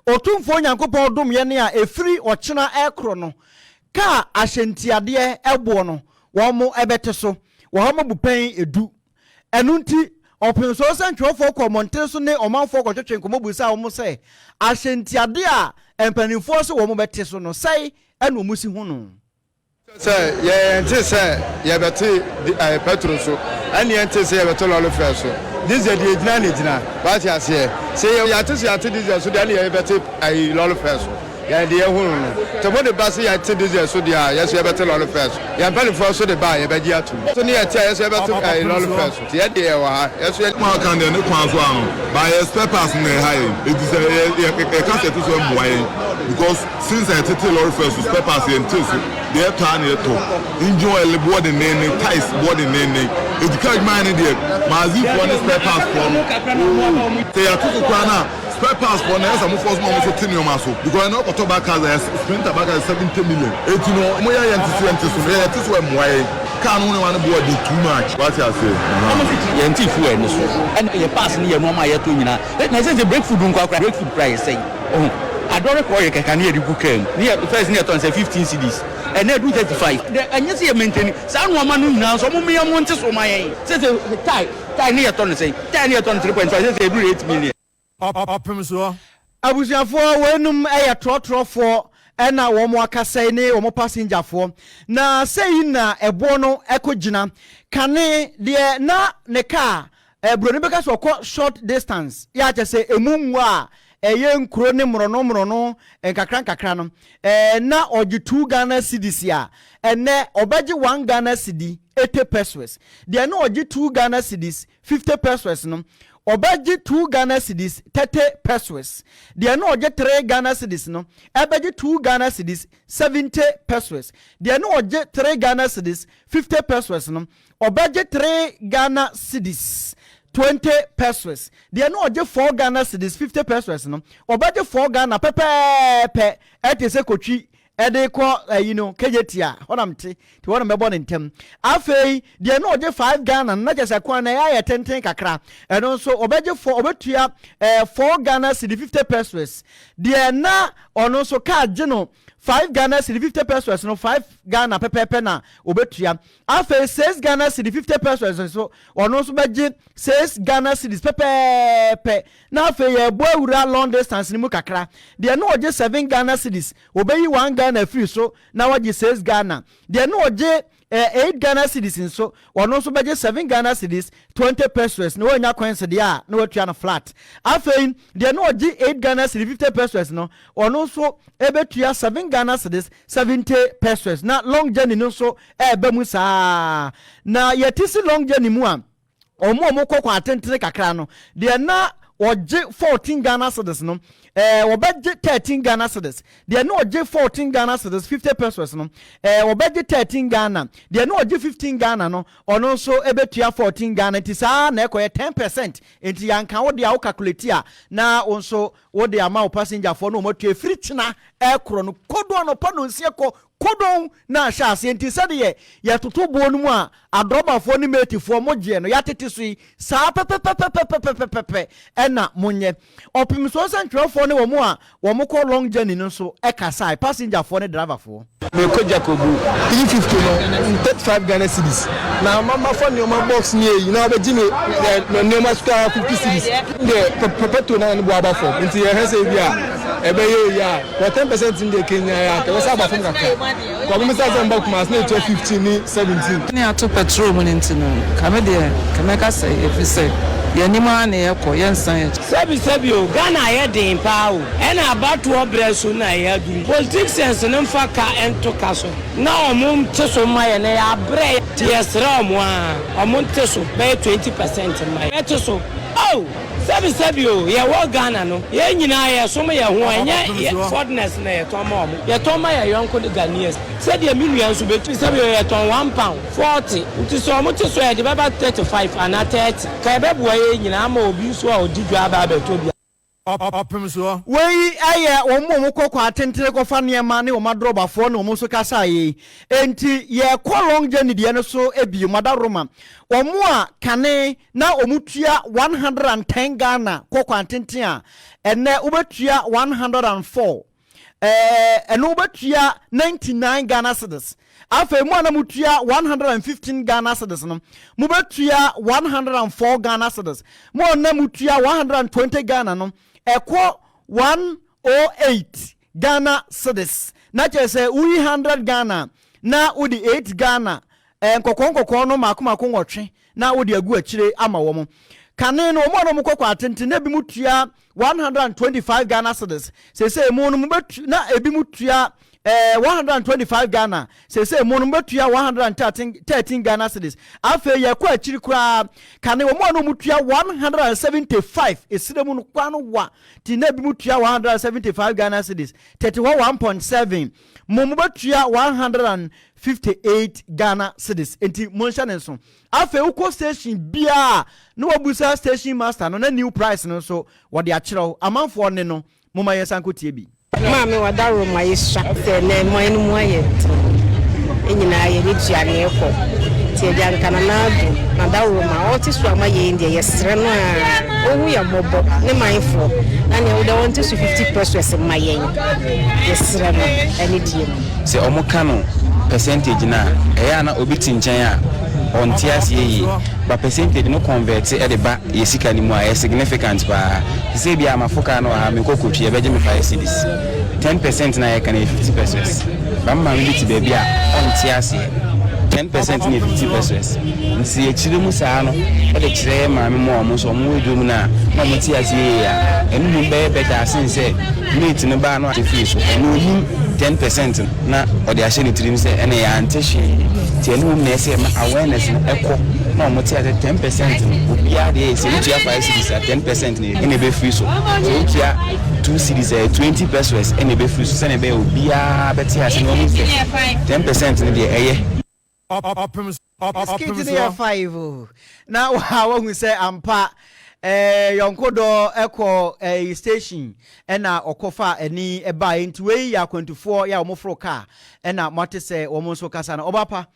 Otumfoɔ Nyankopɔn dom yɛn a ɛfiri ɔkyena rekorɔ no, kaa ahyɛntiadeɛ boɔ no, wɔbɛte so wɔ ha mu bupɛn du. Ɛno nti, ɔpemsoɔ sɛntwerɛfoɔ kɔɔ mmɔntene so ne ɔmanfoɔ kɔtwetwee nkɔmmɔ bisaa wɔn sɛ, Ahyɛntiadeɛ a mpanimfoɔ se wɔbɛte so no, sɛn na wɔsi hu no? Sɛ yɛnte sɛ yɛbɛte ɛɛ pɛtro so, ɛne yɛnte sɛ yɛbɛte lɔre fɛɛ so. Diesel deɛ egyina na egyina. Wate aseɛ? Sɛ yɛ yɛate sɛ yɛate diesel so deɛ ɛne yɛbɛte ɛyi lɔre fɛɛ so. Yɛn deɛ yɛhunu no. Sɛ mode ba sɛ yɛte diesel so deɛ a, yɛ nso yɛbɛte lɔre fɛɛ so. Yɛn mpanimfoɔ nso de ba a, yɛbɛgye atom. So ne yɛte a, yɛ nso yɛbɛte ɛyi lɔre fɛɛ so. Nti yɛ deɛ yɛwɔ ha, yɛ nso yɛ. Mo aka deɛ ne kwan so ano but yɛ spare parts no na ɛha yɛn eti sɛ yɛ yɛ yɛka sɛ ɛte so ɛmmoa yɛn because Since a yɛtetee lɔre fare so spare parts yɛntee so, deɛ yɛtɔ ara na yɛtɔ, engine oil boɔ denneennen, tyres boɔ denneennen, enti car adwuma ayɛ ne deɛ magazinefoɔ ne spare parts foɔ no oo, sɛ yɛato so koraa no a spare parts foɔ no ɛyɛ sɛ mo force ma wɔn nso te nneɛma so because ɛnɛ wokɔtɔ bag cars a yɛ sprinter bag cars 70 million, enti no wɔn yɛ yɛnte so yɛnte so no yɛ yɛte so a ɛmmoa yɛn, car no ho nneɛma no boɔ den too much wate aseɛ ahaa. Yɛnte fuel no so ɛna yɛ parts ne yɛ nnoɔma a yɛtɔ nyinaa na ɛsɛ sɛ brake food nkoa koraa brake food koraa yɛsɛe. Ohu, adɔre kɔɔ yɛ kɛkɛ ne yɛde gu kaa mu. Ne yɛ first ne yɛtɔ no sɛ 15 cedis, ɛnɛ aduru 35. Dɛ ɛnyɛ sɛ yɛ maintain saa nnoɔma no nyinaa nso, ɔmo mmea mo nte so ma yɛn. Sese tae, tae ne yɛtɔ no sɛn? Tae ne yɛtɔ no 3.5, sese aduru 8 million. Ɔpem soɔ. Abusuafoɔ weinom yɛ trɔtrɔfoɔ ɛna wɔn akasɛe ne wɔn pasengyafoɔ na sei na ɛboɔ no kɔ gyina kane deɛ na ne kaa Buroni bɛka sɛ ɔkɔ short distance, yɛ a kyerɛ sɛ ɛmu nwu a ɛyɛ nkuro ne mmorɔno mmorɔno nkakra nkakra no, na ɔgye 2 Ghana cedis a, ɛnnɛ ɔbɛgye 1 Ghana cedi 80 pesewas. Deɛ na ɔgye 2 Ghana cedis 50 pesewas no, ɔbɛgye 2 Ghana cedis 30 pesewas. Deɛ na ɔgye 3 Ghana cedis no, ɛbɛgye 2 Ghana cedis 70 pesewas. Deɛ na ɔgye 3 Ghana cedis 50 pesewas no, ɔbɛgye 3 Ghana cedis 20 pesewas. Deɛ na ɔgye 4 Ghana cedis 50 pesewas no, ɔbɛgye 4 Ghana pɛpɛɛpɛ. Ɛte sɛ kotwi ɛde kɔ ɛyi no Kejetia hɔ nam te te hɔ nom bɛbɔ ne ntɛm. Afei deɛ na ɔgye 5 Ghana no, na kyerɛ sɛ kwan na ɛyɛ ayɛ tenten kakra, ɛno nso ɔbɛgye four, ɔbɛtua 4 Ghana cedi 50 pesewas. Deɛ na ɔno nso kaa gye no 5 Ghana cedi 50 pesewas no, 5 Ghana pɛpɛɛpɛ na ɔbɛtua. Afei 6 Ghana cedi 50 pesewas nso, ɔno nso bɛgye 6 Ghana cedis pɛpɛɛpɛ. Na afei yɛrebɔ awura long distance no mu kakra. Deɛ na ɔgye 7 Ghana cedis, ɔbɛyi 1 Ghana afiri so na wagye 6 Ghana. Deɛ na ɔgye 8 Ghana cedis nso, ɔno nso bɛgye 7 Ghana cedis 20 pesewas na wanya coins deɛ a na watua no flat. Afei deɛ na ɔgye 8 Ghana cedi 50 pesewas no, ɔno nso ɛbɛtua 7 Ghana cedis 70 pesewas. Na long journey no nso ɛɛba mu saa. Na yɛte si long journey mu a, ɔmo a ɔmo kɔ kwan atentene kakra no, deɛ na ɔgye 14 Ghana cedis no, wɔbɛgye 13 Ghana cedis. Deɛ na ɔgye 14 Ghana cedis 50 pesewas no, wɔbɛgye 13 Ghana. Deɛ na ɔgye 15 Ghana no, ɔno nso ɛbɛtua 14 Ghana. Nti saa na ɛkɔyɛ 10%. Nti yanka wo deɛ a wo calculate a, na wo nso wode ama wo passengerfoɔ no wɔn atua. Efiri kyena ɛkorɔ no kodo anɔpa nonsia kɔ kodon na ahyɛ aseɛ. Nti sɛdeɛ yɛtoto boɔ no mu a adrɔbafoɔ ne matefoɔ mo gyeɛ no yɛatete so yi, saa pɛpɛpɛpɛpɛpɛpɛ ɛna monyɛ. Ɔpemsoɔ nsɛntwerɛfoɔ ne wɔn a wɔn kɔ long journey no nso ɛkasae, passengerfoɔ ne driverfoɔ. Mekɔ Jacobu 350 no 35 Ghana cedis na mama fa nneɛma box ne eyi na wabɛgye me ɛ nneɛma sika 50 cedis deɛ petrol na ne bo aba fam, nti yɛhwɛ sɛ ebi a ɛbɛyɛ eyi a wɔ 10% no deɛ kenya yɛ a kɛbɛ sɛ aba fam kakra kɔmi mi sɛ sɛ mba Kumasi na etua 15 ne 17. Ne ato petrol mu no nti no, ka me deɛ ka mɛka sɛ ɛfiri sɛ yɛnim ara na yɛkɔ yɛnsan akyi. Sɛbi sɛbi o, Ghana ayɛ den paa o. Ɛna abatoɔ berɛ so na ɛyɛ aduru. Politicians no mfa ka nto ka so na ɔmo nte so mma yɛ na yɛabrɛ. Nti yɛsrɛ ɔmo a ɔmo nte so bɛyɛ 20% mma yɛ. Bɛte so o, sɛbi sɛbi o, yɛwɔ Ghana no, yɛn nyinaa yɛsom yɛn ho. Ɛnyɛ foreigners na yɛtɔn ma ɔmo, yɛtɔn ma yɛ yɔnko de Ghanaians. Sɛdeɛ me nua nso bɛtumi, sɛbi o, yɛtɔn £1.40, nti sɛ ɔmo te so a, yɛde bɛba 35 anaa 30 ka ɛbɛboa yɛn nyinaa ama obi nso a ɔdi dwa aba abɛtɔ bi. Ɔpem soɔ. Wei yɛ wɔn a wɔkɔ kwan tentene kɔfa nneɛma ne wɔn adrɔbafoɔ na wɔn nso kasaeɛ yi. Enti yɛrekɔ long journey deɛ no so bio. Madaroma, wɔn a kane na wɔtua 110 Ghana kɔ kwan tenten a, ɛnnɛ wobɛtua 104. Ɛɛ, ɛno wobɛtua 99 Ghana cedis. Afei mo a na motua 115 Ghana cedis no, mobɛtua 104 Ghana cedis. Mo a na motua 120 Ghana no, ɛkɔ 108 Ghana cedis. Na kyerɛ sɛ woyi 100 Ghana na wode 8 Ghana, ɛɛ, nkɔkɔɔ nkɔkɔɔ no mmaako mmaako nwɔtwe na wode agu akyire ama wɔn. Kane no, wɔn a na wɔkɔ kwan tenten na ebinom tua 125 Ghana cedis, seesei mo no mobɛtu na ebinom tua eh, 125 Ghana, seesei mo no mobɛtua 113 Ghana cedis. Afei yɛkɔ akyiri koraa, kane wɔn a na wɔtua 175 esire mu no kwan no wa, nti na ebinom tua 175 Ghana cedis, tete hɔ 1.7, mo mobɛtua 158 Ghana cedis, nti monhyɛ ne nso. Afei wokɔ station biara a na wabusa station master no na new price no nso wɔde akyerɛ wo. Amanfoɔ nne no momma yɛnsan nkɔtie bi. Maame wadaworo ma yɛsua sɛ nɛ man no mu ayɛ den. Yɛn nyinaa yɛn ani tua nea ɛkɔ. Nti Agya nka Nana Addo nadaworo ma ɔte so ama yɛn deɛ yɛsrɛ no aa ɔhu yɛn mmɔbɔ ne manfoɔ na nea wodɛ ɔnte so 50 pesewas mma yɛn yɛsrɛ no ɛne deɛ mu. Sɛ wɔka no percentage no a, ɛyɛ a na obi te nkyɛn a ɔnte aseɛ yie. But percentage no convert de ba yɛ sika no mu a, ɛyɛ significant paa. Te sɛ ebia mafo car no wɔ ha, mekɔ Kotwi, yɛbɛgye me 5 cedis. 10% no a yɛka no yɛ 50 pesewas. But me maame bi te baabi a ɔnte aseɛ. 10% no yɛ 50 pesewas. Nti sɛ yɛkyerɛ mu saa no de kyerɛ yɛ maame mu a wɔn nso wɔwɔ adwuma mu no a, na wɔte aseɛ yie a, ɛno mmom bɛyɛ better asen sɛ mate no baa no ate fie so ɔno onim 10% na ɔde ahyɛ ne tirim sɛ ɛna yɛ ante hwee. Nti ɛno mmom na ɛsɛ ma awareness no ɛkɔ na wɔn te ase 10% no obiara deɛ yɛ sɛ wotua 5 cedis a, 10% no ɛna ɛbɛfiri so. Sɛ wotua 2 cedis a, 20 pesewas ɛna ɛbɛfiri so, sɛnea ɛbɛyɛ obiara bɛte ase na wɔn sɛ 10% no deɛ ɛyɛ. Ɔpem Skit no yɛ five o na wa wahu sɛ ampa yɔnko dɔ ɛkɔ station ɛna ɔkɔfa ɛni ɛbaa. Nti wei yɛ akwantufoɔ yɛ a wɔn foro kaa ɛna mo ate sɛ wɔn nso kasa no ɔba pa.